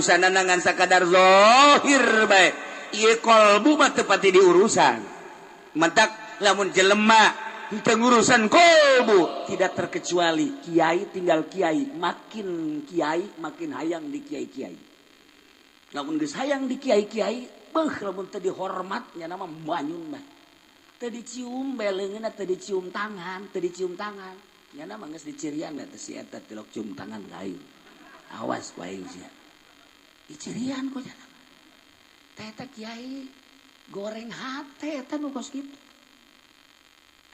urusan ngan sakadar zahir bae. Ieu kolbu mah teu pati diurusan. Mentak lamun jelema teu ngurusan kolbu tidak terkecuali kiai tinggal kiai, makin kiai makin hayang di kiai-kiai. Lamun geus hayang di kiai-kiai, beuh lamun teu dihormat nya nama manyun mah. Teu dicium bae leungeunna, teu dicium tangan, teu dicium tangan. Nya nama geus dicirian da teh si eta tilok cium tangan ka aing. Awas ku aing sia. Dicirian ku nya. Teh eta kiai goreng hate eta nu kos kitu.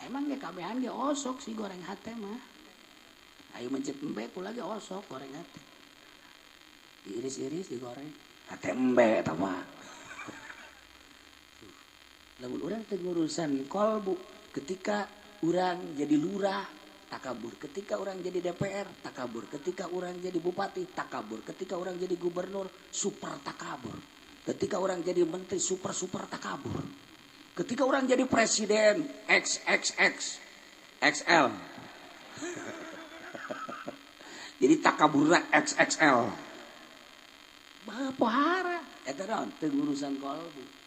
Emang ge kabehan ge osok sih goreng hate mah. Ayo mencet embe kula ge osok goreng hate. Diiris-iris digoreng. Hate embe eta mah. Lamun urang teu ngurusan kolbu, ketika urang jadi lurah takabur, ketika orang jadi DPR takabur, ketika orang jadi bupati takabur, ketika orang jadi gubernur super takabur, ketika orang jadi menteri super super takabur, ketika orang jadi presiden XXX XL. Jadi takaburna XXL. Pohara eta naon teu ngurusan kolbu.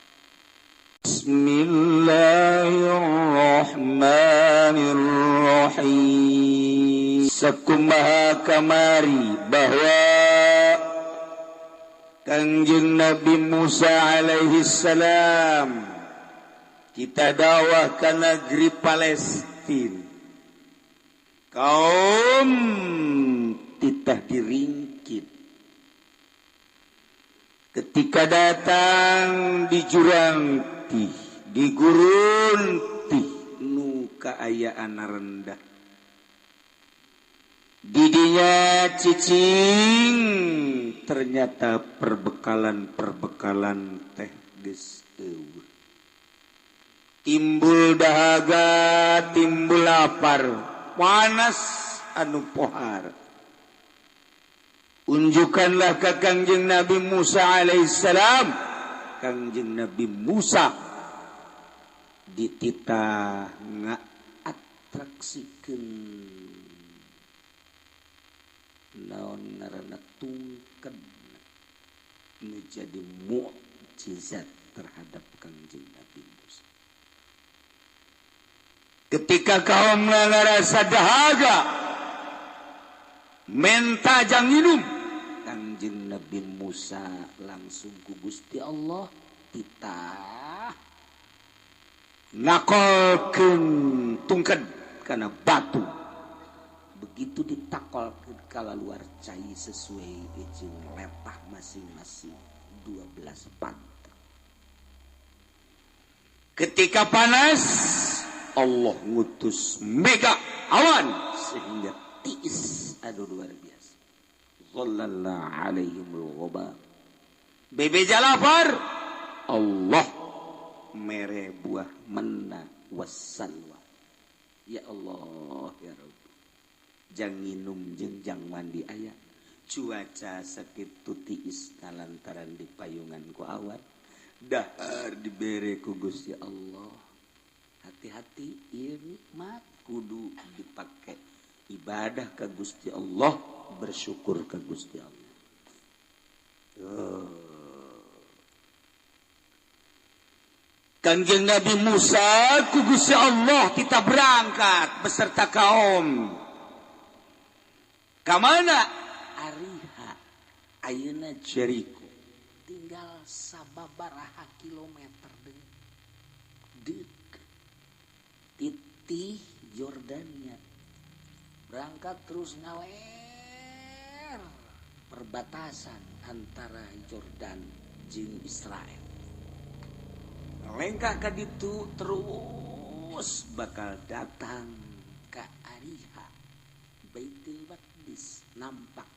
Bismillahirrahmanirrahim. Sakumaha kamari bahwa Kangjeng Nabi Musa alaihi salam kita dakwah ke negeri Palestina. Kaum titah diringkit. Ketika datang di jurang tih, di gurun tih, nu kaayaan rendah. Didinya cicing, ternyata perbekalan-perbekalan teh geus eueuh. Timbul dahaga, timbul lapar, panas anu pohar. Unjukkanlah ke Kangjeng Nabi Musa alaihissalam. Kangjeng Nabi Musa dititah ngaatraksikeun naon ngaranna tungked nu jadi mukjizat terhadap Kangjeng Nabi Musa. Ketika kaum ngarasa dahaga menta jang minum, Kangjeng Nabi Musa langsung ku Gusti Allah titah nakolkeun tungked kana batu. Begitu ditakolkeun kalaluar cai sesuai jeung letah masing-masing 12 pantai. Ketika panas Allah ngutus mega awan sehingga tiis, aduh luar biasa. Zallalna alaihimul ghubab. Bebeja lapar, Allah mere buah manna wassalwa. Ya Allah ya Rabbi. Jang nginum jeung jang mandi aya. Cuaca sakitu tiis lantaran di payungan ku awan. Dahar dibere ku Gusti Allah. Hati-hati ieu nikmat kudu dipake ibadah ke Gusti Allah, bersyukur ke Gusti Allah. Kangjeng Nabi Musa ku Gusti Allah kita berangkat beserta kaum. Ka mana? Ariha ayeuna Jericho. Tinggal sababaraha kilometer deui. Deuk titih Yordania. Berangkat terus ngaler perbatasan antara Jordan jeung Israel. Lengkah ka ditu terus bakal datang ka Ariha, Baitul Maqdis nampak.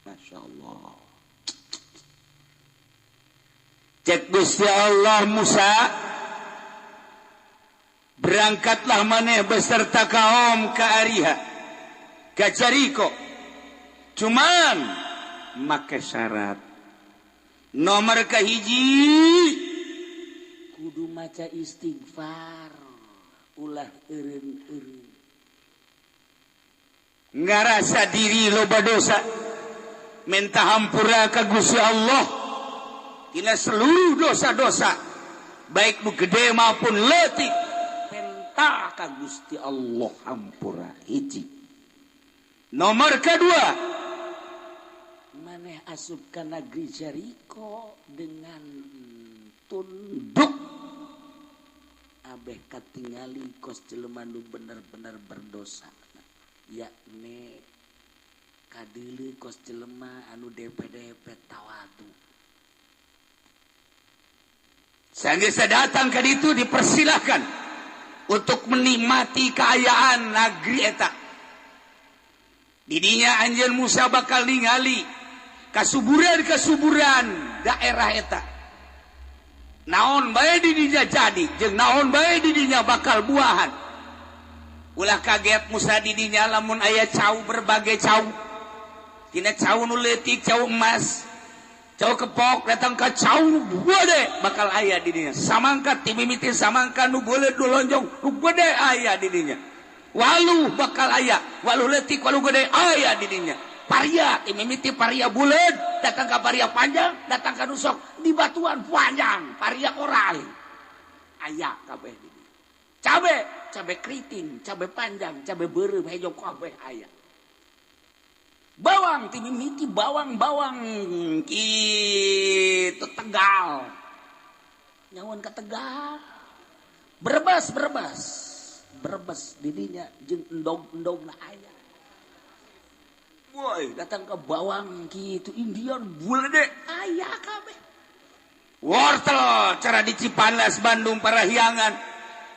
Masya Allah. Cek Gusti Allah Musa, berangkatlah maneh beserta kaum ke Ariha, ke Jericho. Cuman make syarat. Nomor kahiji kudu maca istighfar, ulah eureun-eureun. Ngarasa diri loba dosa. Minta hampura ka Gusti Allah tina seluruh dosa-dosa baik nu gede maupun leutik, minta ka Gusti Allah hampura. Hiji. Nomor kedua, maneh asup ka negeri Jericho dengan tunduk, abeh katingali kos jelema nu bener-bener berdosa, yakni kadeuleu kos jelema anu DP-DP tawadu. Sanggeus datang ka ditu, dipersilahkan untuk menikmati keayaan negeri eta. Didinya anjeun Musa bakal ningali kasuburan-kasuburan daerah eta. Naon bae di dinya jadi, jeung naon bae di dinya bakal buahan. Ulah kaget Musa di dinya lamun aya cau, berbagai cau. Tina cau nu leutik, cau emas, cau kepok, datang ka cau nu gede bakal aya di dinya. Samangka timimiti samangka nu beuleut, nu lonjong, nu gede aya di dinya. Waluh bakal aya, waluh leutik, waluh gede aya di dinya. Paria timimiti paria buleut, datang ka paria panjang, datang ka nusok di batuan panjang, paria oral aya kabeh di dinya. Cabe, cabe keriting, cabe panjang, cabe beureum, hejo kabeh aya. Bawang timimiti bawang-bawang kitu Tegal, nyawan ka Tegal, Brebes, Brebes, Brebes didinya jeung endog-endogna aya. Woi, datang ke bawang gitu Indian bulede aya kabeh. Wortel cara di Cipanas, Bandung, Parahyangan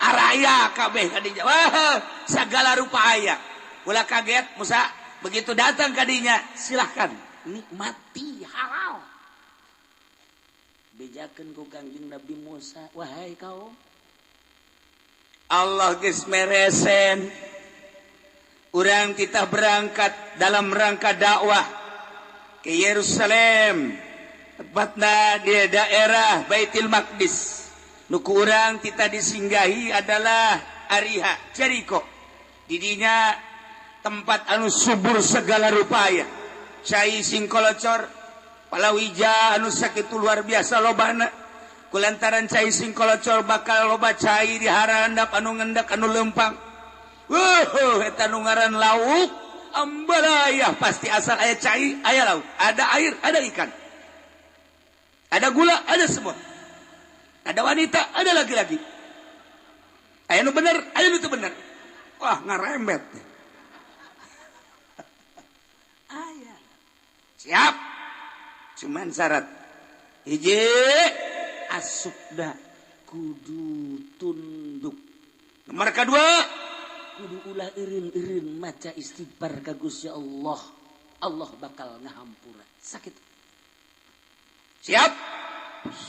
araya kabeh kadinya. Wah, segala rupa aya. Ulah kaget Musa begitu datang kadinya, silahkan nikmati halal. Bejakeun ku Kangjeng Nabi Musa, wahai kaum, Allah geus meresen urang kita berangkat dalam rangka dakwah ke Yerusalem, tepatnya di daerah Baitul Maqdis. Nu ku urang kita disinggahi adalah Ariha, Jericho. Didinya tempat anu subur segala rupaya, cai singkolocor, palawija anu sakitu luar biasa lobana. Kulantaran cai singkolocor bakal loba cai di harandap anu ngendak anu lempang. Wuh, eta nu ngaran lauk ambalaya, pasti asal aya cai aya lauk, ada air ada ikan, ada gula ada semua, ada wanita ada laki-laki, aya nu bener aya nu teu bener. Wah, ngarembet aya. Siap, cuman syarat hiji, asupna kudu tunduk. Nomor kedua, kudu ulah eureun-eureun maca istighfar ka Gusti Allah, Allah bakal ngahampura. Sakit. Siap,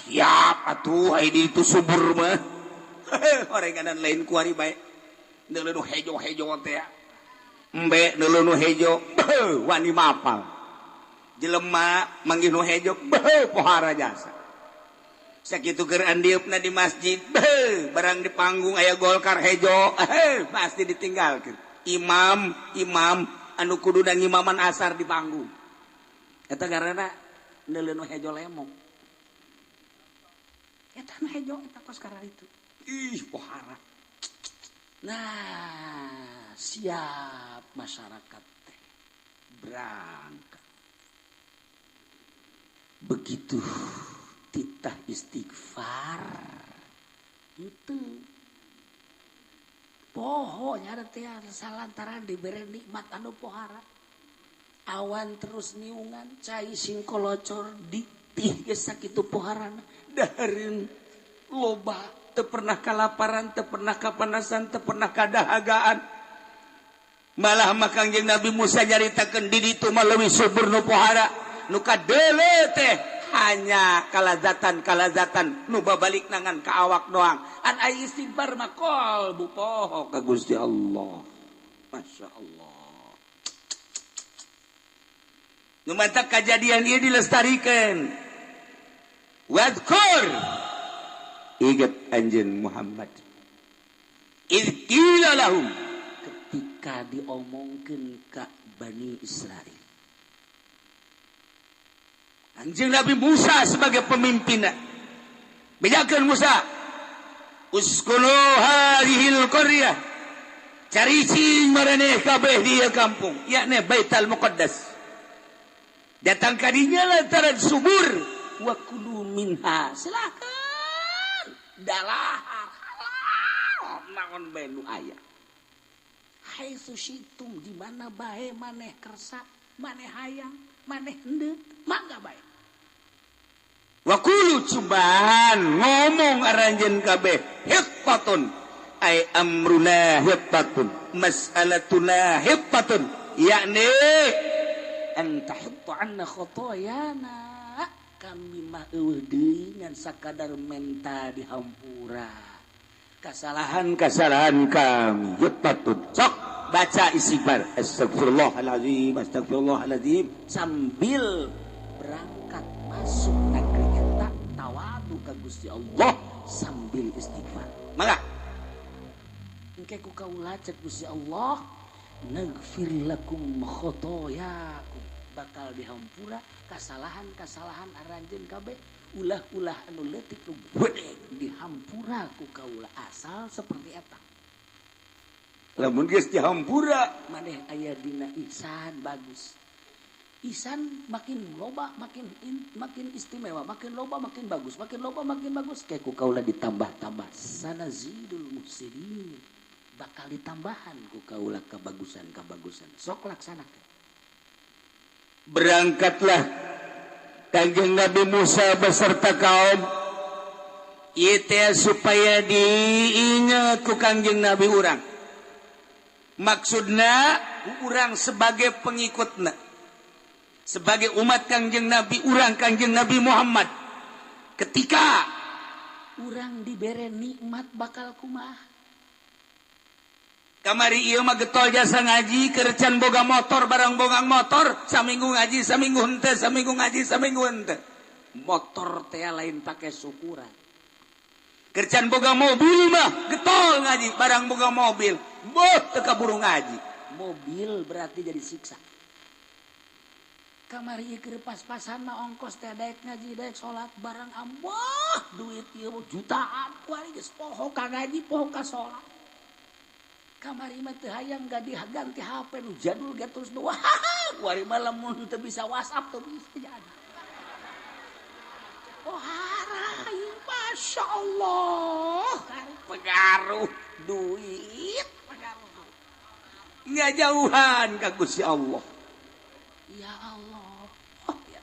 siap atuh, ai di itu subur mah. Orenganan lain kuari bae, neuleuh nu hejo-hejo teh, embe neuleuh nu hejo beuh wani mapal. Jelema manggih nu hejo beuh pohara jasa. Sakitu keur andieupna di masjid, beuh barang di panggung aya Golkar hejo, pasti ditinggalkeun. Imam, imam anu kudu ngimaman asar di panggung eta karena neuleuh nu hejo lemong. Eta nu hejo eta kos karena itu. Ih, pohara. Nah, siap masyarakat teh berangkat. Begitu titah istighfar itu poho nyara teh salantaran diberi nikmat anu pohara, awan terus niungan, cai singkolocor ditih geus sakitu poharana, dahareun loba, teu pernah kalaparan, teu pernah kapanasan, teu pernah kadahagaan. Malah mah Kangjeng Nabi Musa nyaritakeun di ditu mah leuwih subur nu pohara, nu kadeuleu teh hanya kalazatan-kalazatan nu babalik nangan ka awak doang. An ai istighfar mah qalbu poho ka Gusti Allah. Masya Allah. Nu mantak kajadian ieu dilestarikan. Wadkur, ingat anjeun Muhammad, idz qila lahum, ketika diomongkeun ka Bani Israil. Kanjeng Nabi Musa sebagai pemimpinna. Bejakeun Musa, uskunu hadhil qaryah. Caricing maraneh kabeh di ieu kampung, yakni Baitul Muqaddas. Datang kadinya lantaran subur, wa kulu minha. Silakan. Dalahar halal naon bae nu aya. Haitsu syitum, di mana bae maneh kersa, maneh hayang, maneh henteu, mangga bae. Wakulu cobaan ngomong aranjeun kabeh hiqqatun ay amruna hiqqatun mas'alatuna hiqqatun yakni an tahutta anna khotoyana, kami mah eueuh deui ngan sakadar menta dihampura kesalahan-kesalahan kami. Hiqqatun sok baca istighfar, astagfirullahalazim, astagfirullahalazim, sambil berangkat masuk negeri eta tawadu ka Gusti Allah sambil istighfar. Mangga engke ku kaula cek Gusti Allah, nagfir lakum khotoyakum, bakal dihampura kesalahan-kesalahan aranjeun kabeh, ulah-ulah anu leutik nu gede dihampura ku kaula asal seperti eta. Lamun geus dihampura maneh aya dina ihsan bagus. Ihsan makin loba makin makin istimewa, makin loba makin bagus, makin loba makin bagus. Kayak ku kaula ditambah-tambah sanazidul muhsinin, bakal ditambahan ku kaula kebagusan-kebagusan. Sok laksanakeun. Berangkatlah Kanjeng Nabi Musa beserta kaum ieu teh supaya diingat ku Kanjeng Nabi urang. Maksudna urang sebagai pengikutna, sebagai umat Kangjeng Nabi urang Kangjeng Nabi Muhammad, ketika urang dibere nikmat bakal kumaha. Kamari ieu mah getol jasa ngaji kercan boga motor, barang boga motor saminggu ngaji saminggu henteu, saminggu ngaji saminggu henteu. Motor teh lain pake syukuran. Kercan boga mobil mah getol ngaji, barang boga mobil boh teu kaburu ngaji. Mobil berarti jadi siksa. Kamari ieu pas-pasan mah ongkos teh daek ngaji daek salat, barang amboh duit ieu jutaan kuari geus poho ka ngaji poho ka salat. Kamari mah teu hayang ganti HP nu jadul ge terus nu wah kuari mah lamun teu bisa WhatsApp teu bisa jadi. Oh harai Masya Allah, pengaruh duit, pengaruh ngajauhan ka Gusti Allah. Ya Allah. Oh, ya.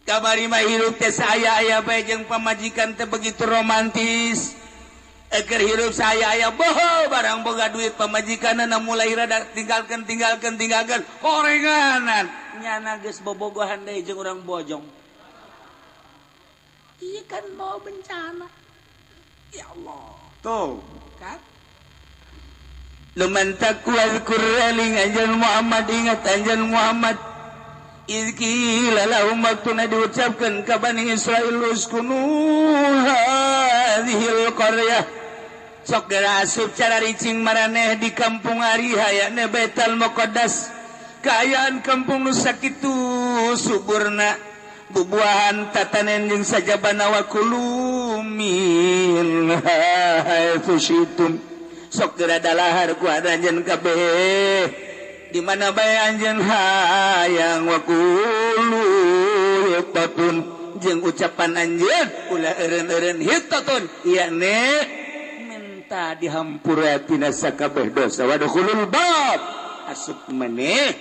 Kamari mah hirup teh saya aya bae jeung pamajikan teh begitu romantis. Eker hirup saya aya boho barang boga duit pamajikanna mulai rada tinggalkeun tinggalkeun tinggalkeun horenganan. Nyana geus bobogohan deui jeung urang bojong. Iya kan mau bencana. Ya Allah. Tuh, kan? Luman taqwa dzkur eling anjeun Muhammad, ingat anjeun Muhammad. Idz qila lahum waktuna diucapkeun ka Bani Israil uskunu hadhil qaryah. Sok geura asup cara ricing maraneh di kampung Ariha yakni Baitul Muqaddas. Kaayaan kampung nu sakitu suburna, bubuahan tatanen jeung sajabana wa kulu minha haitsu syitum. Sok geura dalahar ku anjeun kabeh di mana bae anjeun hayang wa kulu hitatun, jeung ucapan anjeun ulah eureun-eureun hitatun yakni minta dihampura tina sakabeh dosa. Wadkhulul bab, asup maneh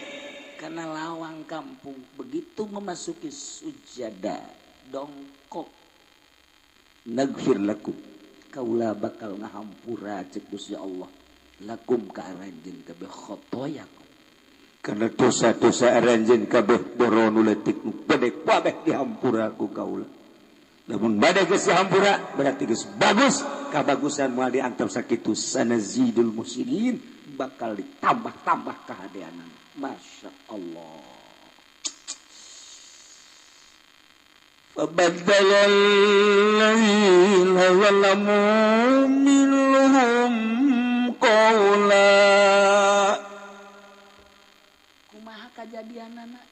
kana lawang kampung. Begitu memasuki sujada dongkok, nagfir lakum, kaula bakal ngahampura cek Gusti Allah lakum ka aranjeun kabeh khotoyakum, karena dosa-dosa aranjeun kabeh boro nu leutik nu gede kabeh dihampura ku kaula. Lamun bade geus dihampura berarti geus bagus, kabagusan moal diantep sakitu. Sanazidul muhsinin, bakal ditambah-tambah kahadeanan. Masya Allah. فبدل الذين ظلموا منهم قولا. Kumaha kajadianana?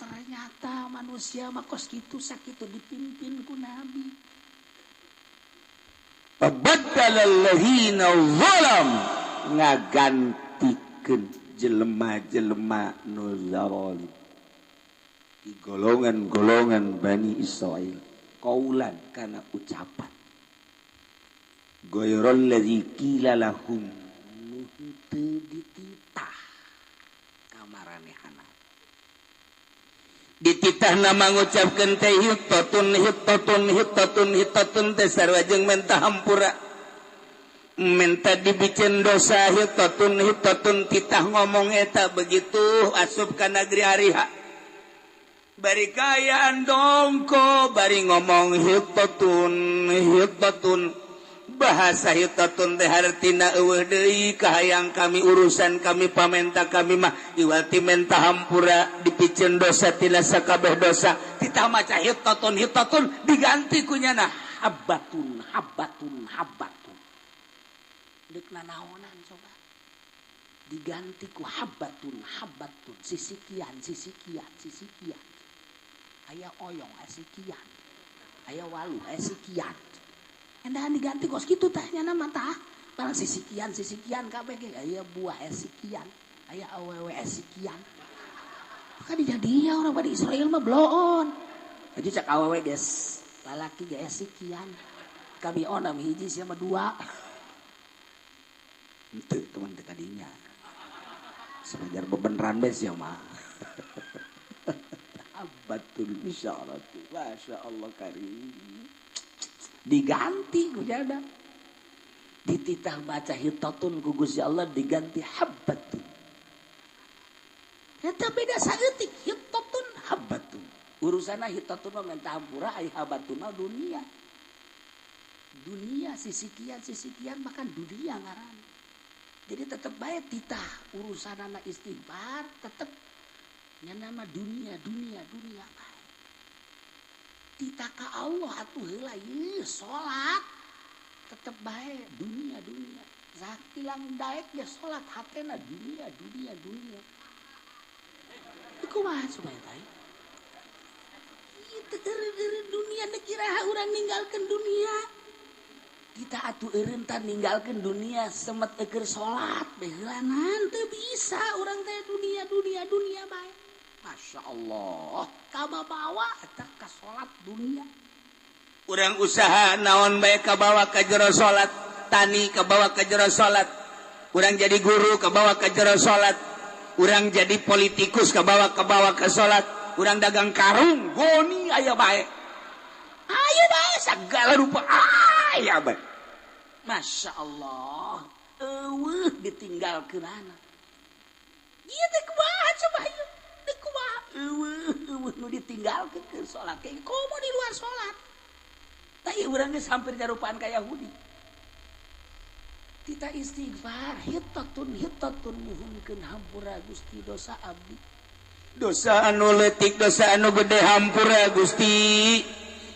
Ternyata manusia mah kos kitu sakitu dipimpin ku nabi. Fabaddala alladzina zalam, ngagantikeun jelema-jelema nu zalim di golongan-golongan Bani Israil qaulan kana ucapan ghairal ladzi qila lahum, nu henteu dititah kamaranehana. Dititah nama ngucapkeun teh hittatun hittatun hittatun hittatun teh sarua jeung menta hampura, menta dibicen dosa. Hittatun hittatun, titah ngomong eta begitu asup ka negeri Ariha, bari kaayaan dongko, bari ngomong hittatun hittatun. Bahasa hittatun teh hartina eueuh deui kahayang kami, urusan kami, pamenta kami mah iwati menta hampura, dipiceun dosa tina sakabeh dosa. Titah maca hittatun hittatun, diganti ku nyana habbatun habbatun habbatun. Deuk nanaonan coba? Diganti ku habbatun habbatun, sisikian sisikian sisikian, aya oyong aya sikian, aya walu aya sikian. Endahan diganti kos kitu tah nyana mah tah. Barang sisikian sisikian kabeh ge, aya buah aya sikian, aya awewe aya sikian. Maka dijadinya orang pada Israel mah bloon. Aja cak awewe geus lalaki ge aya sikian. Kami onam hiji sia mah dua. Henteu teman teh kadinya. Senajan bebeneran bae sia mah. Abatul isyaratu, Masya Allah karim. Diganti ku jada. Dititah baca hittatun ku Gusti Allah diganti habbatun. Eta beda saeutik, hittatun habbatun. Urusanna hittatun mah menta hampura, ai habbatun mah dunia. Dunia sisikian sisikian bahkan dunia ngaran. Jadi tetep bae titah urusanana istighfar tetep nya nama dunia dunia dunia bae. Titah ka Allah atuh heula ieu salat tetep bae dunia dunia. Sakilang daek ge salat hatena dunia dunia dunia. Kumaha supaya teh? Ieu teh eureun-eureun dunia deuk iraha urang ninggalkeun dunia. Kita atuh eureun tah ninggalkeun dunia semet eukeur salat bae heulanan teu bisa urang teh dunia dunia dunia bae. Masya Allah, kabawa eta ka salat dunia. Urang usaha naon bae kabawa ka jero salat, tani kabawa ka jero salat, urang jadi guru kabawa ka jero salat, urang jadi politikus kabawa kabawa ka salat, urang dagang karung goni aya bae. Aya bae segala rupa aya bae. Masya Allah, eueuh ditinggalkeunana. Ieu teh kumaha coba ieu? Teh kumaha? Eueuh eueuh nu ditinggalkeun keur salat kayak komo di luar salat. Tah ieu urang geus hampir nyarupaan ka Yahudi. Tita istighfar hittatun hittatun, nyuhunkeun hampura Gusti dosa abdi. Dosa anu leutik, dosa anu gede hampura Gusti.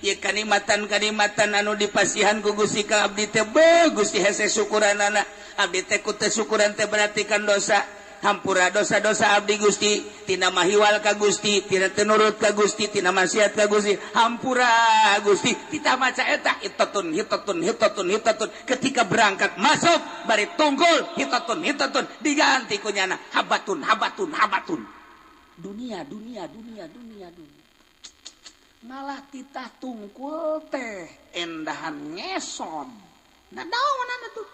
Ieu kanikmatan-kanikmatan anu dipasihan ku Gusti ka abdi teh beuh Gusti hese syukuranana. Abdi teh ku teu syukuran teh berarti kan dosa. Hampura dosa-dosa abdi Gusti, tina mahiwal ka Gusti, tina teu nurut ka Gusti, tina maksiat ka Gusti, hampura Gusti. Tita maca eta hittatun hittatun hittatun hittatun, ketika berangkat masuk bari tunggul hittatun hittatun, diganti ku nyana habbatun habbatun habbatun. Dunia dunia dunia dunia dunia. Malah titah tungkul teh endahan ngesod. Nah naon tuh?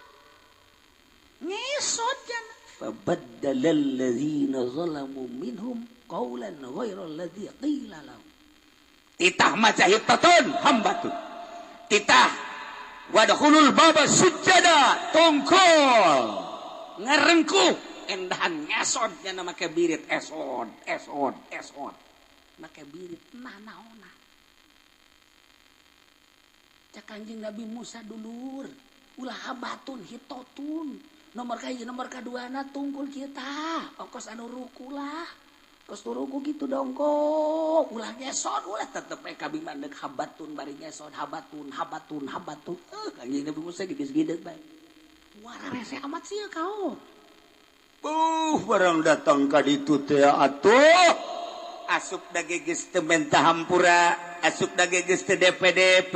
Ngesod jana. Fabaddala alladzina zalamu minhum qawlan ghairal ladzi qila lahum. Titah maca hittatun hambatun. Titah wadkhulul baba sujada, tungkul ngarengkuh endahan ngesod nya make birit esod esod esod. Make birit nanaona. Cak Kanjeng Nabi Musa dulur, ulah habatun hitotun. Nomor kahiji nomor kaduana tungkul kita ongkos anu ruku lah, kos ruku gitu dongko, ulah ngesot ulah tetep we kabeh mah deuk habatun bari ngesot habatun habatun habatun. Kanjeng Nabi Musa geus geudeuk bae. Wara rese amat sih kau. Barang datang ka ditu teh atuh. Asup dage geus teu menta hampura, asup dage geus teu DPDP,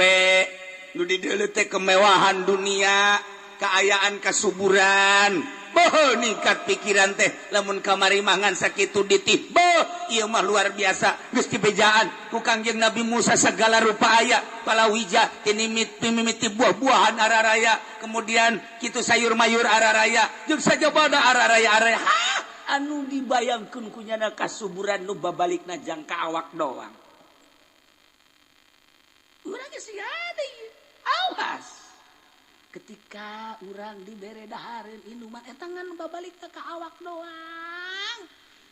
nu dideuleu teh kemewahan dunia, kaayaan kasuburan. Boh ningkat pikiran teh lamun kamari mangan sakitu ditih. Boh ieu mah luar biasa geus dibejaan ku Kangjeng Nabi Musa segala rupa aya, palawija tinimit-mimiti buah-buahan araraya, kemudian kitu sayur mayur araraya, jeung sajabana araraya araya. Hah, anu dibayangkeun ku nyana kasuburan nu babalikna jangka awak doang. Urang geus ada ieu. Awas. Ketika urang dibere dahareun inuman eta ngan babalikna ka awak doang.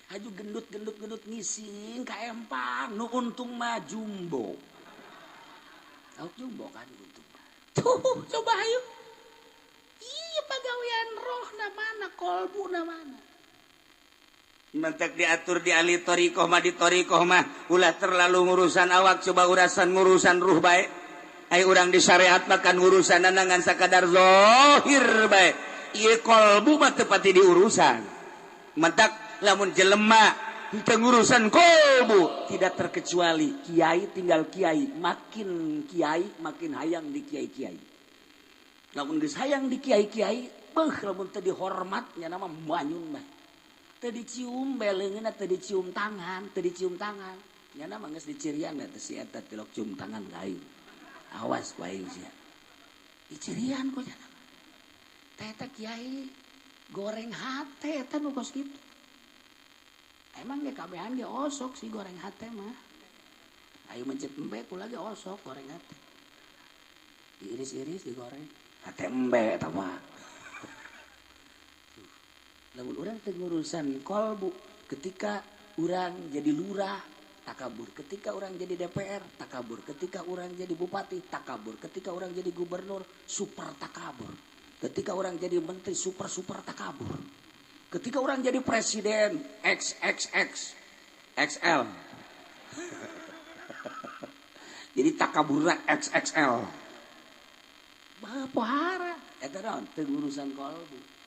Haju gendut-gendut-gendut ngising ka empang nu untung mah jumbo. Tahu jumbo kan untung. Tuh coba hayu. Iya pagawean rohna mana, kolbuna mana. Mentek diatur di ahli thariqah mah, di thariqah mah ulah terlalu ngurusan awak, coba urasan ngurusan ruh bae. Ai urang di syariat makan urusan ngan sakadar zahir bae. Ieu kolbu mah teu pati diurusan. Mentak lamun jelema teu ngurusan kolbu tidak terkecuali kiai tinggal kiai, makin kiai makin hayang di kiai-kiai. Lamun geus hayang di kiai-kiai, beuh lamun teu dihormat nya nama manyun mah. Teu dicium beleungeunna, teu dicium tangan, teu dicium tangan. Nya nama geus dicirian teh si eta tilok cium tangan ka aing. Awas ku aing sia. Dicirian ku nya nama. Teh eta kiai goreng hate eta nu kos kitu. Emang ge kabehan ge osok sih goreng hate mah. Ayo mencet embe kula ge osok goreng hate. Diiris-iris digoreng. Hate embe eta mah. Lamun urang teu ngurusan kolbu, ketika urang jadi lurah takabur, ketika urang jadi DPR takabur, ketika urang jadi bupati takabur, ketika urang jadi gubernur super takabur, ketika urang jadi menteri super super takabur, ketika urang jadi presiden XXX XL. Jadi takaburna XXL. Pohara eta naon teu ngurusan kolbu.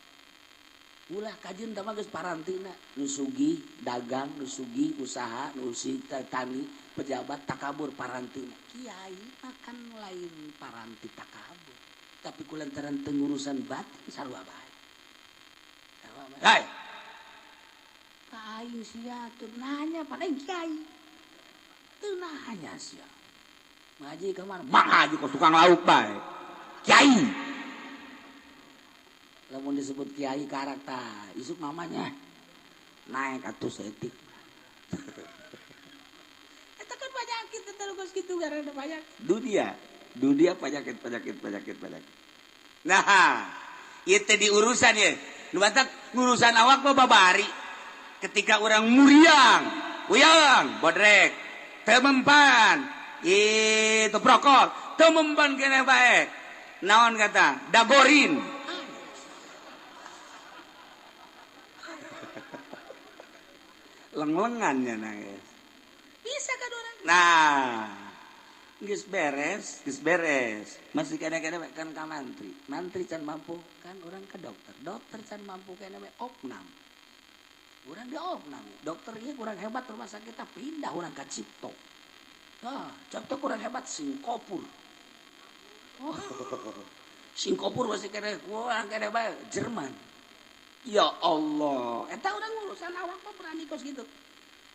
Ulah kajeun tah mah geus parantina, nu sugih dagang, nu sugih usaha, nu tani, pejabat takabur parantina. Kiai makan lain paranti takabur, tapi kulantaran teu ngurusan batin sarua bae. Sarua bae. Hai. Ka aing sia teu nanya paling kiai. Teu nanya sia. Ngaji ka mana? Mang haji kok tukang lauk bae. Kiai. Lamun disebut kiai karakter, isuk namanya naik atuh seetik. Eta kan penyakit eta geus kitu gara-gara penyakit. Dunia, dunia penyakit penyakit penyakit penyakit. Nah, ieu teh diurusan ye. Nu batak ngurusan awak mah babari. Ketika urang muriang, uyang, bodrek, teu mempan, itu prokol, teu mempan keneh bae. Naon kata? Dagorin. Leng-lengannya nangis. Bisa kan orang? Nah, geus beres, geus beres. Masih kena-kena kan ka mantri. Mantri can mampu kan orang ke dokter. Dokter can mampu kena we opnam. Urang di opnam. Dokter ieu kurang hebat rumah sakit pindah urang ka Cipto. Tah, Cipto kurang hebat Singkopur. Oh. Singkopur masih kena kurang kena bae Jerman. Ya Allah, eta urang urusan awak mah berani kos gitu.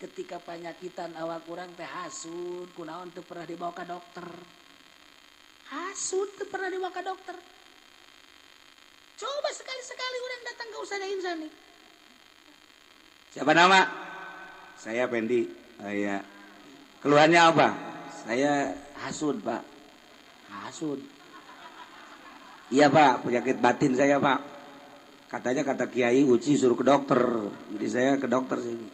Ketika penyakitan awak urang teh hasud, kunaon teu pernah dibawa ka dokter. Hasud teu pernah dibawa ka dokter. Coba sekali-sekali urang datang ke Ustazah Insani. Siapa nama? Saya Pendi. Oh, iya. Keluhannya apa? Saya hasud, Pak. Hasud. Iya, Pak, penyakit batin saya, Pak. Katanya kata Kiai Uci suruh ke dokter. Jadi saya ke dokter sini.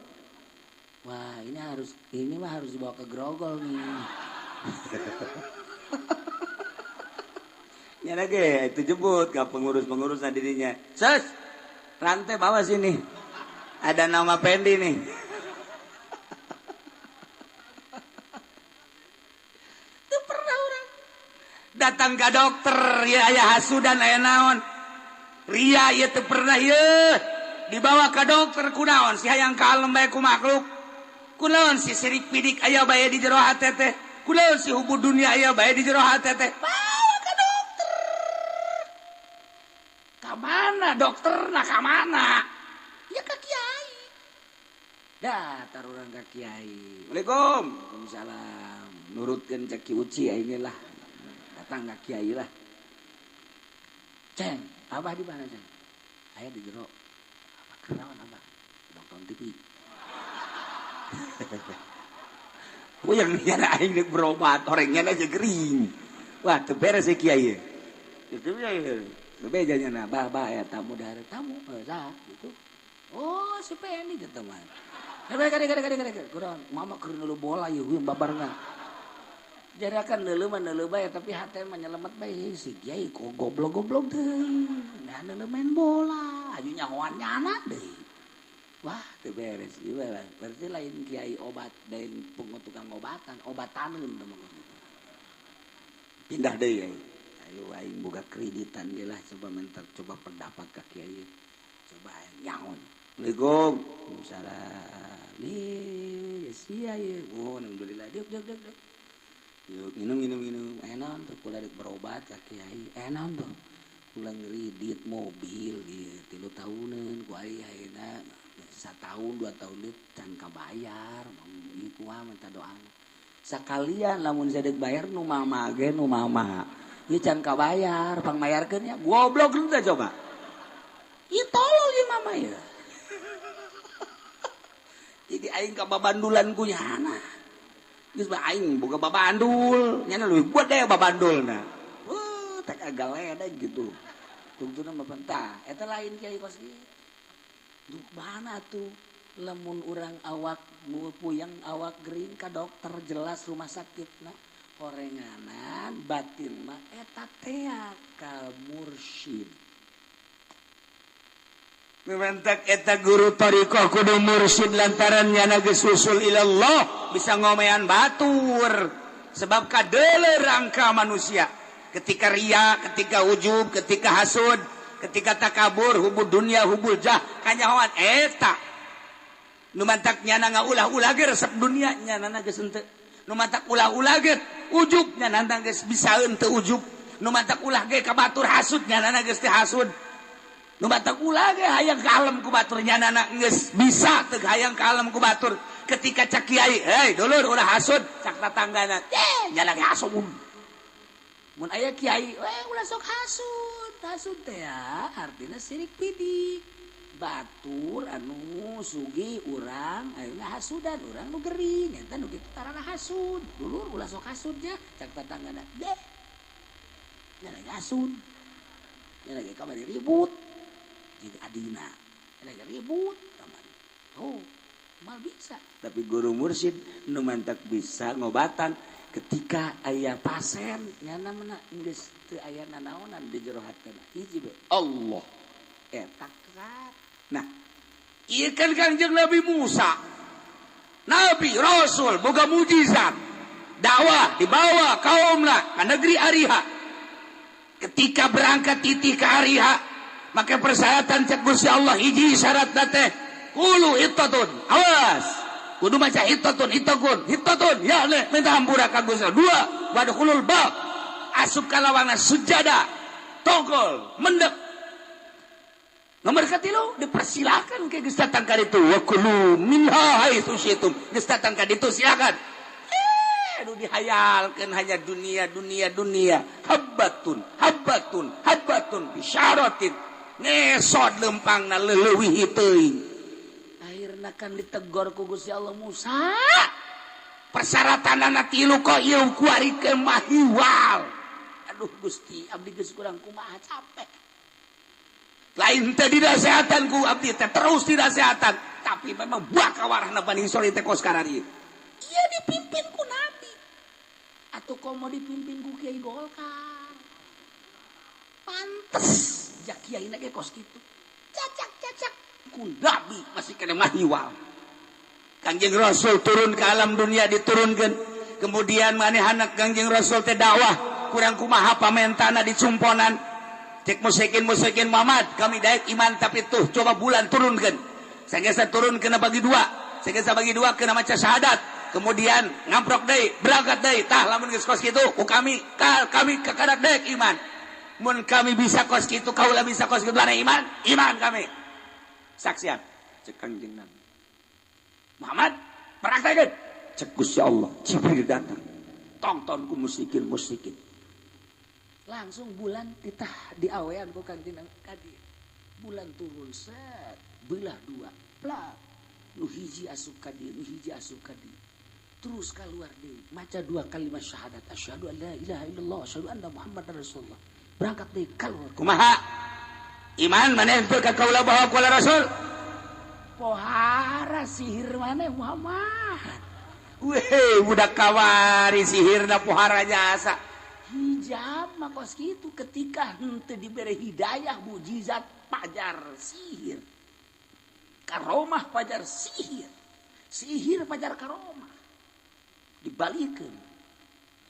Wah, ini mah harus dibawa ke Grogol nih. Ya lagi itu jemput ke pengurus-pengurus dirinya. Sus, rantai bawa sini. Ada nama Pendi nih. Itu pernah orang datang ke dokter ya aya hasudan aya naon. Ria ieu teu pernah ieu dibawa ke dokter kunaon si hayang kalem bae ku makhluk. Kunaon si sirik pidik aya bae di jero hate teh? Kunaon si hubud dunia aya bae di jero hate teh? Bawa ka dokter. Ka mana dokterna, ka mana? Ya ka kiai. Datar urang ka kiai. Waalaikum. Waalaikumsalam. Nurutkeun cek Ki Uci aing lah. Datang ka kiai lah. Ceng, abah di mana, Ceng? Aya di jero. Abah kenaon abah? Nonton TV. Puyeng nyana aing deuk berobat, orangnya aja gering. Wah, teu beres si kiai. Itu ya. Teu beja nyana, bah bah aya tamu dahar tamu, saha gitu. Oh, si Pendi teh mah. Kade kade kade kade kade. Kurang mama keur neuleuh bola ieu babarna. Jarakan neuleuh mah neuleuh bae tapi hate mah nyelemet bae si kiai kok goblok-goblok teuing. Nah neuleuh main bola, aju nyahoan nyana deui. Wah, teu beres ieu berarti lain kiai obat, lain tukang obatan, obataneun teh mah. Pindah deui aing. Ayo aing boga kreditan ge lah coba minta coba pendapat ka kiai. Coba aing nyahoan. Assalamualaikum. Waalaikumsalam. Ih, sia ieu. Oh, alhamdulillah. Diuk diuk diuk. Yuk minum minum minum. Enak tuh kula rek berobat ka kiai. Enak tuh. Kula ngredit mobil ieu 3 tahuneun ku aing ayeuna 1 tahun 2 tahun deui can kabayar. Ieu kumaha minta doana. Sakalian lamun sadek bayar nu mama ge nu mama. Ieu can kabayar, pangmayarkeun nya. Goblok teh coba. Ieu tolol ieu mama ieu. Jadi aing ka babandulan ku nyana. Geus mah aing boga babandul, nyana leuwih gede babandulna. Wah, tak agaleda gitu. Tungtuna mah tah, eta lain kiai kos kieu. Duh, mana tuh lamun urang awak puyeng awak gering ka dokter jelas rumah sakit nah horenganan batin mah eta tea ka mursyid. Mementak eta guru thariqah kudu mursyid lantaran nyana geus usul ilallah bisa ngomean batur sebab kadeuleu rangka manusia ketika ria, ketika ujub, ketika hasud, ketika takabur, hubud dunia, hubul jah, kanyahoan eta nu mantak nyana ngaulah-ulah ge resep dunia nyana geus henteu, nu mantak ulah-ulah ge ujub nyana geus bisa henteu ujub, nu mantak ulah ge ka batur hasud nyana geus teu hasud, nu mantak ulah ge hayang ka alam ku batur nyana geus bisa teu hayang ka alam ku batur. Ketika cak kiai, "Hei dulur, ulah hasud," cak tatanggana, "Eh, nyana ge hasud." Mun aya kiai, "Eh, ulah sok hasud." Hasud teh ya artinya sirik pidik. Batur anu sugih urang ayeuna hasudan, urang nu gering eta nu kitu tarana hasud. "Dulur, ulah sok hasud nya," cak tatanggana, "Deh, nyana ge hasud." Nyana ge kamari ribut jadi adina, nyana ge ribut kamari. Oh, mal bisa. Tapi guru mursyid nu mantak bisa ngobatan ketika aya pasien nyana mana geus teu aya nanaonan di jero hatena hiji be Allah eta kan. Nah, ieu kan Kangjeng Nabi Musa, Nabi Rasul boga mujizat, dakwah dibawa kaumna ke negeri Ariha. Ketika berangkat titih ke Ariha, maka persyaratan cek Gusti Allah hiji syaratna teh qulu hittatun, awas kudu maca hittatun, hittakun, hittatun ya le minta hampura ka Gusti Allah. Dua, wadkhulul bab, asup ka lawangna sujada togol mendek. Nomor katilu dipersilakan ke geus datang ka ditu, wa kulu minha haitsu syi'tum, geus datang ka ditu silakan. Aduh, dihayalkeun hanya dunia dunia dunia, habbatun habbatun habbatun bisyaratin ngesot lempangna leuwih teuing. Akhirna kan ditegor ku Gusti Allah, "Musa, persyaratanana tilu kok ieu kuari ke mahiwal." "Aduh Gusti, abdi geus kurang kumaha, capek." Lain teh dinasehatan ku abdi teh terus dinasehatan, tapi memang buah kawarahna Bani Israil teh kos karari. Ieu dipimpin ku nabi atuh, komo dipimpin ku Kiai Golkar. Pantes ja kiai ge kos kitu cacak-cacak ku nabi masih kena mahiwal. Kangjeng Rasul turun ke alam dunia diturunkan, kemudian manehana Kangjeng Rasul teh dakwah kurang kumaha pamentana dicumponan cek musyrikin musyrikin, "Muhammad, kami daek iman, tapi tuh coba bulan turunkan." Sanggeusna turun kena bagi dua. Sehingga bagi dua kena maca syahadat. Kemudian ngamprok deui, berangkat deui. Tah lamun geus kos kitu ku kami, kami kakadak deuk iman. Mun kami bisa kos kitu, kaula bisa kos kitu iman, iman kami. Saksian cek Kangjeng Nabi. Muhammad praktekeun. Cek Gusti Allah, Jibril datang. Tongton ku musyrikin-musyrikin. Langsung bulan titah diawean ku Kangjeng Nabi ka dieu. Bulan turun set, belah dua, plak. Nu hiji asup ka dieu, nu hiji asup ka dieu. Terus keluar deui, maca dua kalimat syahadat, asyhadu an la ilaha illallah, asyhadu anna Muhammadar Rasulullah. Berangkat deui keluar. Kumaha? Iman maneh teu ka kaula bahwa kaula rasul? Pohara sihir maneh Muhammad. Weh, budak kawari sihirna pohara jasa. Hijab mah kos kitu ketika henteu dibere hidayah mujizat pajar sihir. Karomah pajar sihir. Sihir pajar karomah. Dibalikeun.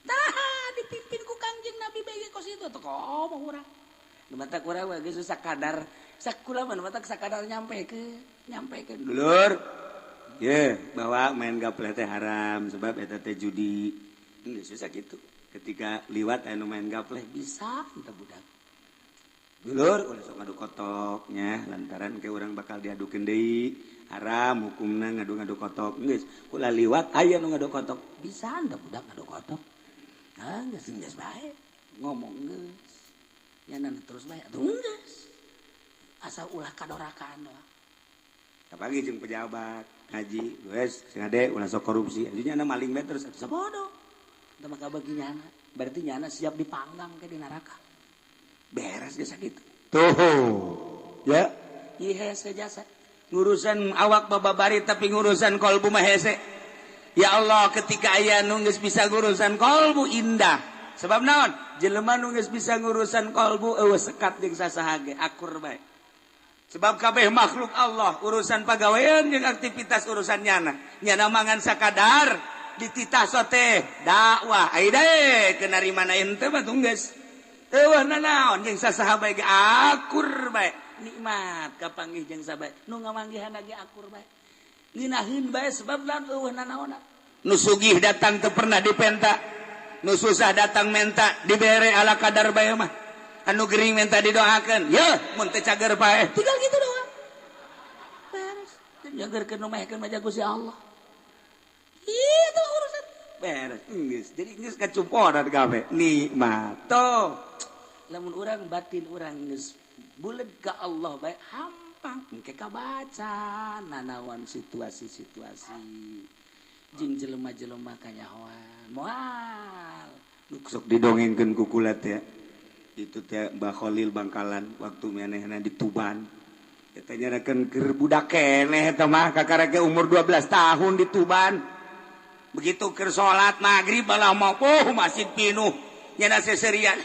Tah dipimpin ku Kangjeng Nabi bae kos itu atuh komo urang. Nu matak urang mah geus sakadar sakula mah matak sakadar nyampekeun dulur. Ye, bahwa main gaple teh haram sebab eta teh judi. Geus susah kitu. Ketika liwat anu main gaple bisa entah budak. Dulur ulah sok ngadu kotoknya lantaran ke urang bakal diadukeun deui. Haram hukumna ngadu-ngadu kotok. Geus ulah liwat aya nu ngadu kotok. Bisa entah budak ngadu kotok. Ah geus geus bae. Ngomong geus. Nyana terus bae atuh geus. Asal ulah kadorakaan doang. Apalagi jeung pejabat ngaji, wes sing ade ulah sok korupsi. Ajunya anda maling bae terus sabodo. Teu maka bagi nyana, berarti nyana siap dipanggang ke di neraka. Beres geus sakitu. Tuh. Ya, ieu hese jasa. Ngurusan awak bababari tapi ngurusan kolbu mah hese. Ya Allah, ketika aya nu geus bisa ngurusan kolbu indah. Sebab naon? Jelema nu geus bisa ngurusan kolbu eueuh sekat jeung sasaha ge akur bae. Sebab kabeh makhluk Allah urusan pagawean jeung aktivitas urusan nyana. Nyana mangan sakadar dititah sote dakwah. Ai deui kena rimana ente mah tunggeus. Eueuh nanaon jeung sasaha bae ge akur bae. Nikmat kapanggih jeung sabae. Nu ngamanggihan ge akur bae. Ngeunaheun bae sebab lamun eueuh nanaonna. Nu sugih datang teu pernah dipenta. Nu susah datang menta dibere ala kadar bae mah. Anu gering minta didoakan, ya mun teu cager paeh, tinggal gitu doang. Beres. Nyagerkeun nu maehkeun mah Gusti Allah. Itu urusan. Beres. Geus. Jadi geus kacumponan kabeh. Nikmat. Tuh. Lamun urang batin urang geus buleud ka Allah bae hampang engke kabaca nanawan situasi-situasi jeung jelema-jelema kanyahoan. Moal. Nu sok didongengkeun ku kula teh. Itu teh Mbah Khalil Bangkalan waktu manehna di Tuban. Eta nyarakeun keur budak keneh eta mah kakara ge umur 12 tahun di Tuban. Begitu keur salat maghrib malah mau oh masjid pinuh nyana seserian.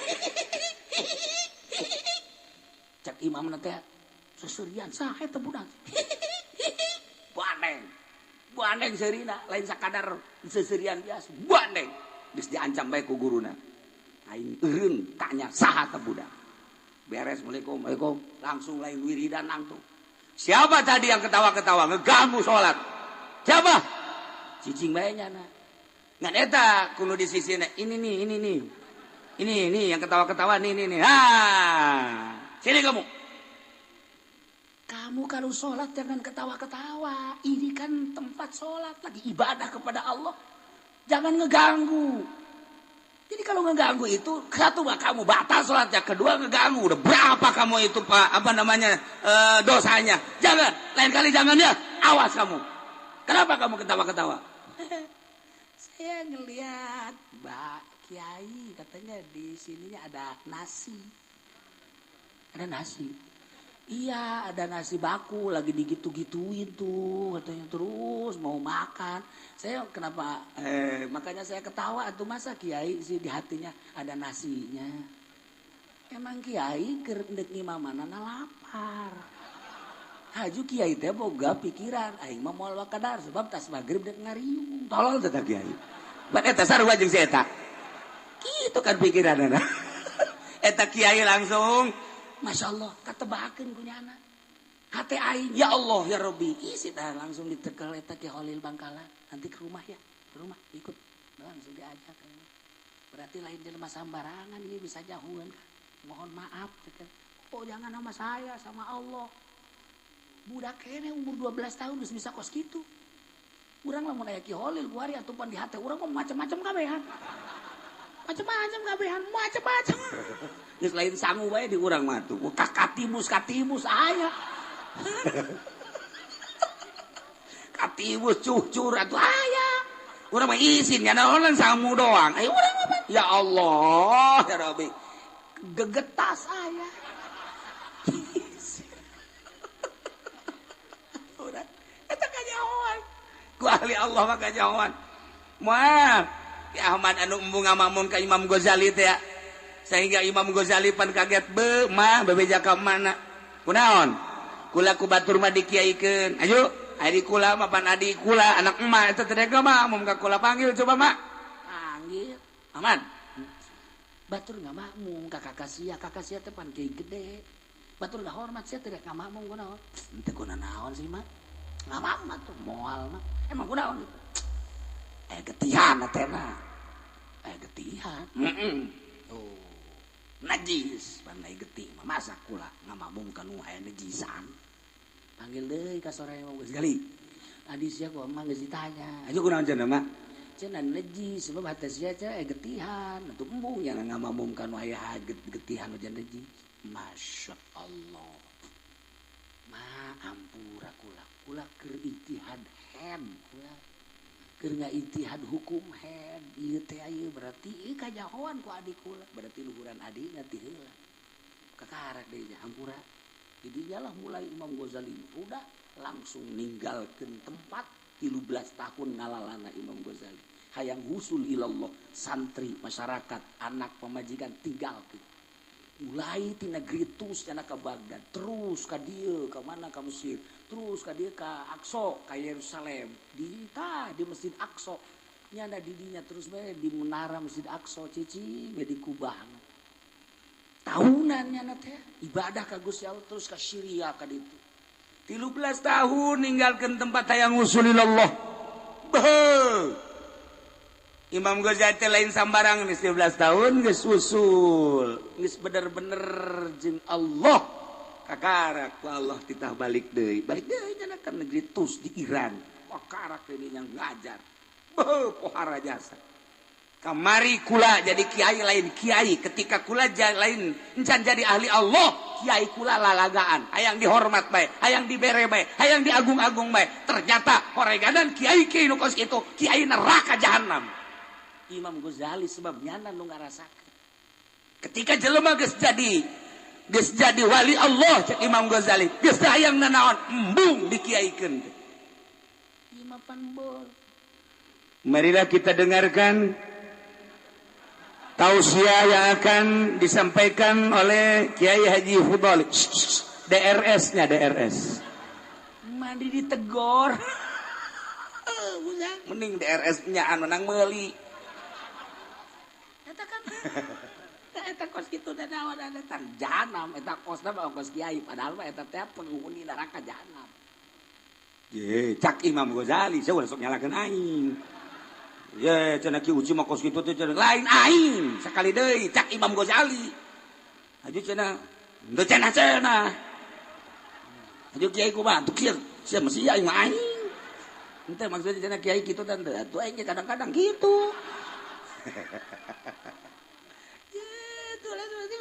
Cak imamna teh seserian saha eta budak. Bandeng. Bandeng seurina lain sakadar seserian biasa. Bandeng. Geus diancam bae ku guruna. Aing eureun tanya saha teh budak. Beres assalamualaikum, waalaikum, langsung lain wiridan langsung. Siapa tadi yang ketawa-ketawa ngeganggu salat? Siapa? Cicing bae nyana. Ngan eta kudu di sisina ini nih, ini nih. Ini nih yang ketawa-ketawa nih nih nih. Ha. Sini kamu. Kamu kalau sholat jangan ketawa-ketawa. Ini kan tempat sholat lagi ibadah kepada Allah. Jangan ngeganggu. Jadi kalau ngeganggu itu satu mah kamu batal sholatnya, kedua ngeganggu. Udah berapa kamu itu Pak apa namanya dosanya? Jangan, lain kali jangan ya. Awas kamu. Kenapa kamu ketawa-ketawa? Saya ngelihat Mbak Kiai katanya di sininya ada nasi. Ada nasi. Iya, ada nasi baku lagi digitu-gituin tuh katanya terus mau makan. Saya kenapa makanya saya ketawa tuh masa kiai sih di hatinya ada nasinya. Emang kiai keur ndek ngimamanana lapar. Haju kiai teh boga pikiran aing mah moal wakadar sebab tas magrib dek ngariung. Tolol teh kiai. Ban eta sarua jeung si eta. Kitu kan pikiranana. Eta kiai langsung Masya Allah, katebakeun ku nyana. Hate aing ya Allah ya Rabbi. Isi tah langsung ditekel eta Ki Holil Bangkalan. Nanti ke rumah ya, ke rumah ikut. Langsung diajak. Berarti lain jelema sambarangan ieu bisa jahuan. Mohon maaf cekel. Oh jangan sama saya, sama Allah. Budak kene umur 12 tahun geus bisa kos kitu. Urang lamun aya Ki Holil kuari atupan di hate urang mah macam-macam kabehan. Macam-macam kabehan, macam-macam. Geus lain sangu bae di urang mah tuh. Katimus katimus aya. Katimus cucur atuh aya. Urang mah isin nya naonan sangu doang. Ayo urang mah ya Allah ya Rabbi. Gegetas aya. Urang eta kanyahoan. Ku ahli Allah mah kanyahoan. Moal Ki Ahmad anu embung ngamamun ka Imam Ghazali teh ya. Sehingga Imam Ghazali pan kaget be mah bebeja ka mana. Kunaon? Kula ku batur mah dikiaikeun. Ayo, ari kula mah pan adi kula anak emak eta teh mah mun ka kula panggil coba mak. Panggil. Ahmad. Batur ngamakmum ka kakak sia teh pan kiai gede. Batur ngahormat sia teh ngamakmum kunaon? Henteu kuna naon sih mah. Ngamakmum atuh moal mah. Emang kunaon? Getihan atena. Getihan. Heeh. Oh. Najis, pandai getih mah masa kula ngamakmum ka nu aya najisan. Panggil deui ka sore mah geus gali. Adi sia ku mah geus ditanya. Ayo kunaon cenah mah? Cenah najis sebab hate sia teh getihan. Atuh embung nya ngamakmum ka nu aya getihan hujan najis. Masya Allah. Ma ampura kula. Kula keur ijtihad head kula. Keur ngaijtihad hukum head ieu teh ieu berarti ieu kajahoan ku adik kula. Berarti luhuran adina ti heula. Kakarak deui nya hampura. Jadinya lah mulai Imam Ghazali udah langsung ninggalkeun tempat 13 tahun ngalalana Imam Ghazali. Hayang husul ilallah, santri, masyarakat, anak pemajikan tinggalkeun. Mulai ti negeri terus cenah ka Baghdad, terus ka dieu ka mana ka Mesir, terus ka dieu ka Aqsa, ka Yerusalem. Di tah di Masjid Aqsa. Nyana di dinya terus bae di menara Masjid Aqsa cicing we di kubahna. Tahunan nyana teh ibadah ka Gusti Allah terus ka Syria ka ditu. 13 tahun ninggalkeun tempat hayang usulillah. Beuh. Imam Ghazali lain sambarang geus 13 tahun geus usul, geus bener-bener jeung Allah. Kakarak ku Allah titah balik deui. Balik deui nya ka negeri Tus di Iran. Kakarak deui nya ngajar. Beuh pohara jasa. Kamari kula jadi kiai lain kiai, ketika kula lain encan jadi ahli Allah, kiai kula lalagaan, hayang dihormat bae, hayang dibere bae, hayang diagung-agung bae. Ternyata horeganan kiai kiai nu kos kitu, kiai neraka jahanam. Imam Ghazali sebab nyana nu ngarasakeun. Ketika jelema geus jadi wali Allah cek Imam Ghazali, geus hayang nanaon embung dikiaikeun teh. Imam panbol. Marilah kita dengarkan tausiah yang akan disampaikan oleh Kiai Haji Fudhali. DRS-nya DRS. Mandi ditegor. Mending DRS-nya anu nang meuli. Eta kan eta kos kitu da naon eta jahanam eta kosna mah kos kiai padahal mah eta teh penghuni neraka jahanam. Ye, cak Imam Ghazali saya sok nyalakeun aing. Ye, cenah Ki Uci mah kos kitu teh cenah lain aing sakali deui cak Imam Ghazali. Aju cenah henteu cenah cenah. Aju kiai kumaha tuh kieu sia mesti aing mah aing. Henteu maksudnya cenah kiai kitu teh atuh aing kadang-kadang kitu.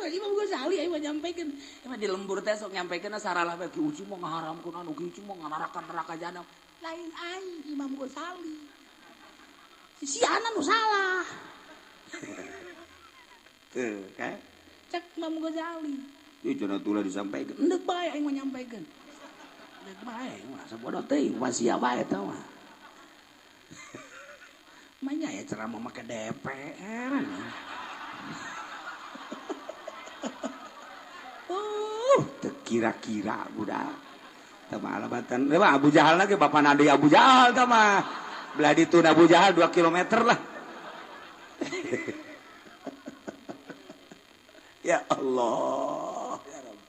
Imam Ghazali aing mah nyampaikan, emang di lembur teh sok nyampaikan saralah bae Ki Uci mah ngaharamkeun anu Ki Uci mah nganarakan neraka jahanam. Lain aing Imam Ghazali. Siana nu salah. Tuh kan? Cek Imam Ghazali. Ieu cenah tulah disampaikan. Endek bae aing mah nyampaikan. Endek bae mah sabodo teuing wasia bae eta mah. Manya ya ceramah make DPR. Kira-kira budak tama alabatan Abu Jahal lagi bapak nadi Abu Jahal tama belah ditu Abu Jahal 2 kilometer lah. Ya Allah ya Rabb.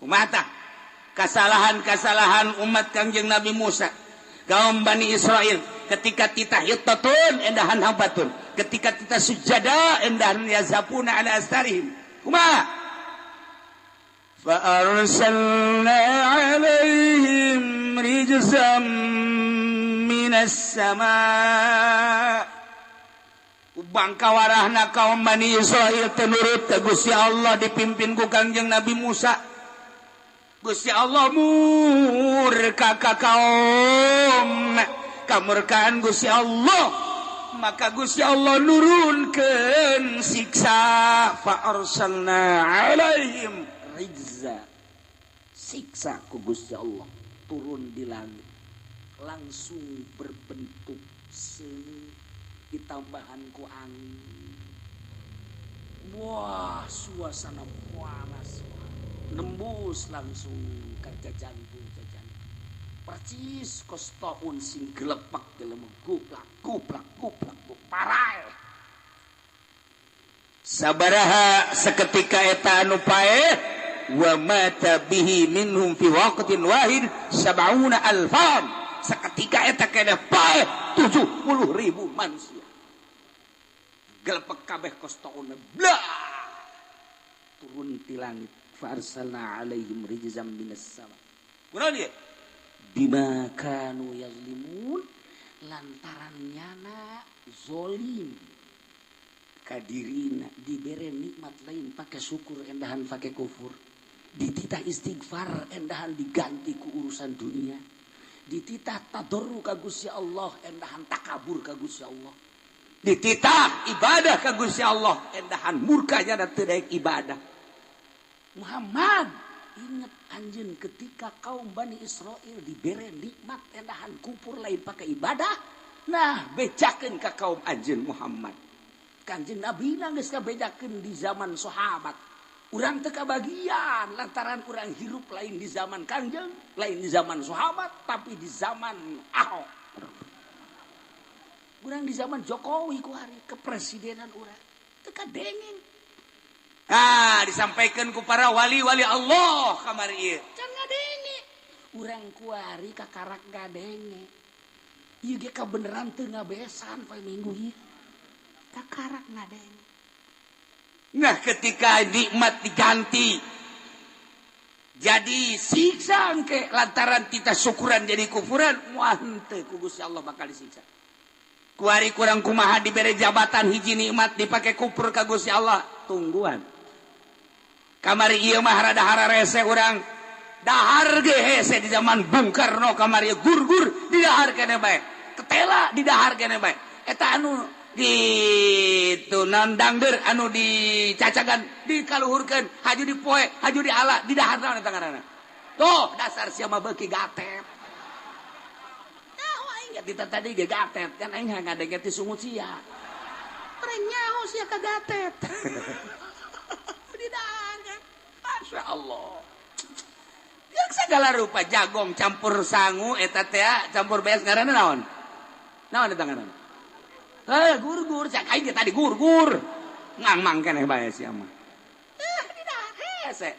Kumata Kesalahan-kesalahan umat Kangjeng Nabi Musa, kaum Bani Israel, ketika titah hittatun endahan habatun, ketika titah sujada endahan yazapuna ala astarihim. Kumaha? Fa arsalna alaihim rijzam minas sama. Bangkawarahna kaum Bani Israel tenurut ka Gusti Allah dipimpin ku Kangjeng Nabi Musa. Gusti Allah murka ka kaum, kamurkaan Gusti Allah, maka Gusti Allah nurunkeun siksa. Fa arsalna alaihim rijza, siksa ku Gusti Allah turun di langit langsung berbentuk seuneu ditambahan ku angin. Wah, suasana panas nembus langsung ke jantung percis kos taun sing gelepak jelema guplak guplak guplak parai. Sabaraha seketika eta anu paeh wa mata bihi minhum fi waqtin wahid sab'una alfan. Seketika eta keneh paeh 70.000 manusia. Gelepek kabeh kos taun blah turun ti langit. Fa arsalna alaihim rijzam minas sama. Kunaon ieu? Bima kanu yazlimun, lantaran nyana zolim kadirina dibere nikmat lain pakai syukur endahan pakai kufur, dititah istighfar endahan diganti ku urusan dunia, dititah tadarru ka Gusti Allah endahan takabur ka Gusti Allah, dititah ibadah ka Gusti Allah endahan murkanya dan teu daek ibadah. Muhammad ingat anjeun ketika kaum Bani Israel dibere nikmat endahan kupur lain pakai ibadah, nah bejakeun ka kaum anjeun Muhammad. Kanjeng Nabi geus kabejakeun di zaman sahabat. Urang teu kabagian lantaran urang hirup lain di zaman Kanjeng, lain di zaman sahabat, tapi di zaman Ahok. Urang di zaman Jokowi ku hari kepresidenan urang teu kadengeng. Ah, disampaikan ku para wali-wali Allah kamari ieu. Can ngadenge. Urang kuari kakarak ngadenge. Ieu ge kabeneran teu ngabesan poe Minggu ieu. Kakarak ngadenge. Nah, ketika nikmat diganti jadi siksa engke lantaran kita syukuran jadi kufuran, wah henteu ku Gusti Allah bakal disiksa. Kuari kurang kumaha dibere jabatan hiji nikmat dipake kufur ka Gusti Allah, tungguan. Kamari ieu mah rada hararese urang dahar ge hese di zaman Bung Karno kamari gurgur di dahar keneh bae, ketela di dahar keneh bae. Eta anu gitu nandangder anu dicacagan dikaluhurkeun haju dipoe haju diala di dahar naon eta ngaranna. Tuh dasar sia mah beuki gatet. Nyaho aing ge tadi ge gatet kan aing ngadenge ti sungut sia. Urang nyaho sia ka gatet. Di dahar kan. Masya Allah. Yang segala rupa jagong campur sangu eta teh campur beas ngaranna naon? Naon eta ngaranna? Eh gurgur cak aing teh tadi gurgur. Ngangmang keneh bae sia mah. Eh di dahar hese.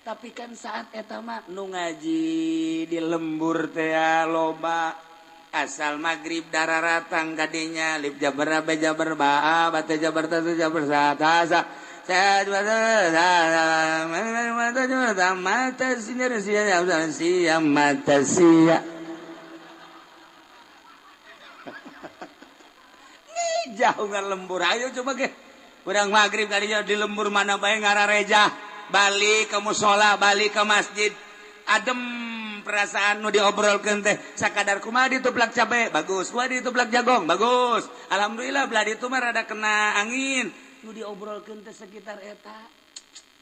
Tapi kan saat eta mah nu ngaji di lembur teh loba asal magrib dararatang kadinya lip jabar ba jabar ba ba teh jabar ta jabar sa ta sa mata sia. Jauh nggak lembur, ayo coba ke urang maghrib kadinya di lembur mana bae ngarareja, balik ke musola, balik ke masjid, adem perasaan nu diobrolkeun teh sakadar kumaha dituplak cabe bagus, kumaha dituplak jagong bagus, alhamdulillah belah ditu mah rada kena angin. Nu diobrolkeun teh sekitar eta.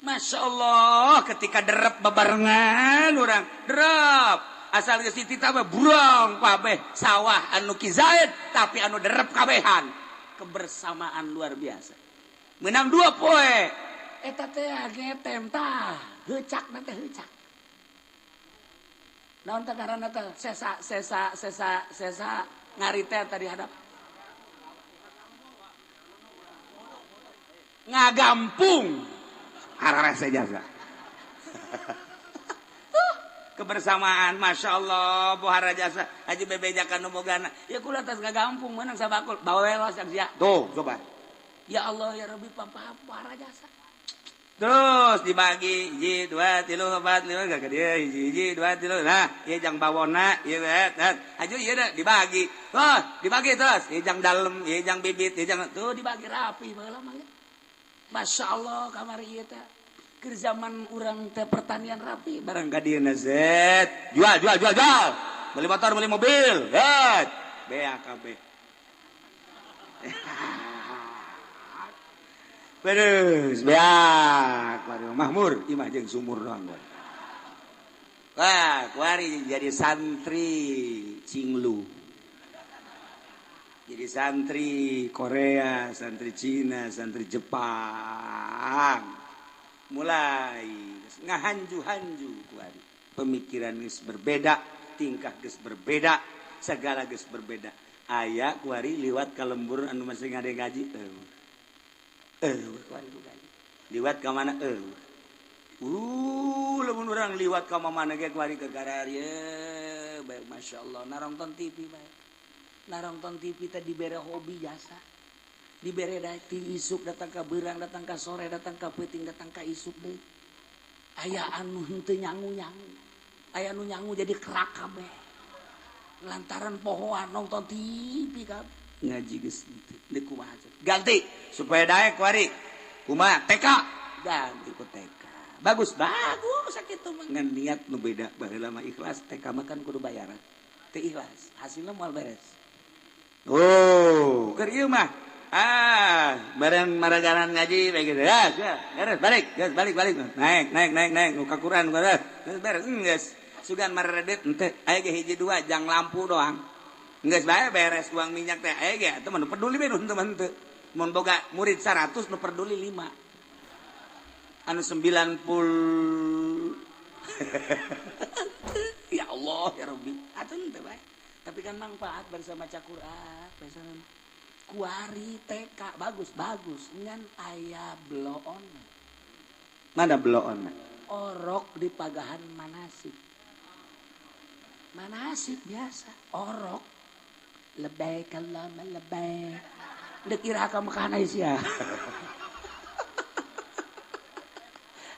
Masya Allah ketika derep bebarengan urang derep asal geus dititah mah burong kabeh sawah anu kizaid tapi anu derep kabehan, kebersamaan luar biasa. Menang 2 poe eta teh ngetem tah heucak na teh heucak. Naon teh ngaranna teh sesa sesa sesa sesa ngarite tadi hadap ngagampung hararese jasa. Tuh Kebersamaan, Masya Allah, pohara jasa haji bebejakan nu bogana. Ya kula tas gagampung menang sabakul, bawel sia. Tuh, coba. Ya Allah ya Rabbi, papa pohara jasa. Terus dibagi hiji 2 3 4 5 gak dia hiji 2 3. Nah, ieu jang bawona, ieu aju ieu dibagi. Wah, dibagi terus. Ieu jang dalem, ieu jang bibit, ieu jang tuh dibagi rapi baheula mah. Masya Allah kamari ieu teh. Keur zaman urang teh pertanian rapi barang ka dieu zet. Jual jual jual jual. Beli motor, beli mobil. Zet. BAKB. Beres, beak, waduh, mahmur, imah jeung sumur doang. Wah, kuari jadi santri Cinglu, jadi santri Korea, santri Cina, santri Jepang, mulai ngahanju-hanju kuari. Pemikiran geus berbeda, tingkah geus berbeda, segala geus berbeda. Aya kuari liwat ka lembur anu masih ngade ngaji. Liwat ka mana lamun urang liwat ka mana ge kuari ke gararie bae masyaallah narongton TV bae. Narongton TV teh dibere hobi jasa. Dibere ti isuk datang ka beurang, datang ka sore, datang ka peuting, datang ka isuk deui. Aya anu henteu nyangu-nyangu. Aya anu nyangu jadi kerak kabeh. Lantaran pohoan nonton TV kabeh. Ngaji geus henteu kumaha ganti supaya daek kuari kumaha TK ganti ku TK bagus bagus sakitu mah ngan niat nu beda baheula mah ikhlas TK mah kan kudu bayaran teu ikhlas hasilna moal beres. Oh keur ieu mah bareng maragaran ngaji bae gitu ya beres balik geus balik balik naik naik naik naik nu ka Quran geus beres geus sugan maredet henteu aya ge hiji dua jang lampu doang. Geus bae beres uang minyak teh aya ge teu mah nu peduli bae nu henteu mah henteu. Mun boga murid 100 nu peduli 5. Anu 90 ya Allah ya Rabbi atuh henteu bae. Tapi kan manfaat bersama maca Quran, bersama kuari TK bagus bagus ngan aya bloon. Mana bloon? Orok di pagahan manasik. Manasik biasa orok. Lebay kalama lebay. Dek ira ka Mekah sia.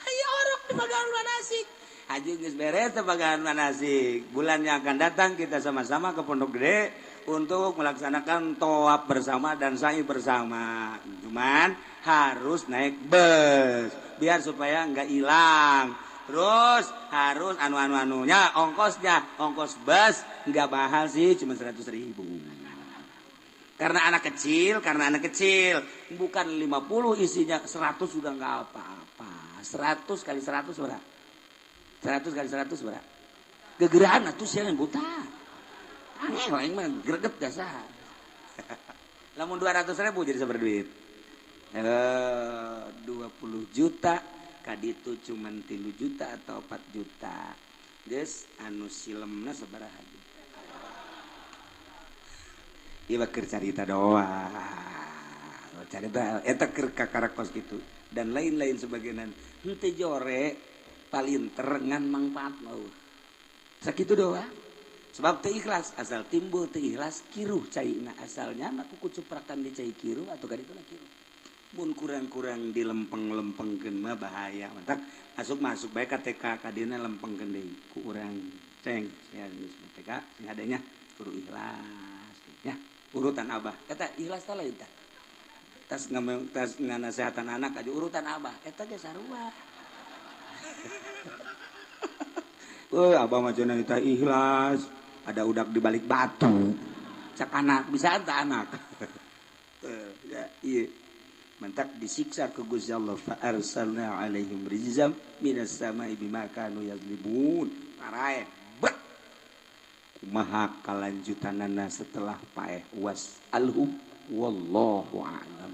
Aya orok di pagahan manasik. Haji geus beres teh pagahan manasik. Bulan yang akan datang kita sama-sama ke Pondok Gede untuk melaksanakan tawaf bersama dan sa'i bersama. Cuman harus naik bus biar supaya enggak hilang. Terus harus anu-anu-anunya ongkosnya, ongkos bus enggak mahal sih cuma 100.000. Karena anak kecil, bukan 50 isinya 100 sudah enggak apa-apa. 100 kali 100 berapa? 100 kali 100 berapa? Gegerahan atuh sia yang buta. Angel aing mah greget jasa. Lamun 200.000 jadi sabar duit. 20 juta kaditu cuman 3 juta atau 4 juta. Geus anu silemna sabaraha? Ieu mah keur carita doang. Carita eta keur kakarakos kitu dan lain-lain sebagainya. Henteu jore palinter ngan mangfaat mah. Sakitu doang. Sebab teu ikhlas, asal timbul teu ikhlas kiruh caina asalnya mah ku kucuprakan di cai kiruh atau kaditu lah kiruh. Mun kurang-kurang dilempeng-lempengkeun mah bahaya. Mantak asup masuk bae ka TK kadina lempengkeun deui ku urang ceng sia geus TK sing adanya kudu ikhlas ya. Urutan abah eta ikhlas tah lain tah. Tas tas nganasehatan anak aja urutan abah eta ge sarua. Abah mah cenah eta ikhlas, ada udak di balik batu. Cak anak bisa anta anak. Ya iya. Mentak disiksa ke Gusti Allah fa arsalna alaihim rizqan minas sama'i bima kanu yazlimun. Paraeh bet. Kumaha kalanjutanana setelah paeh was alhum wallahu a'lam.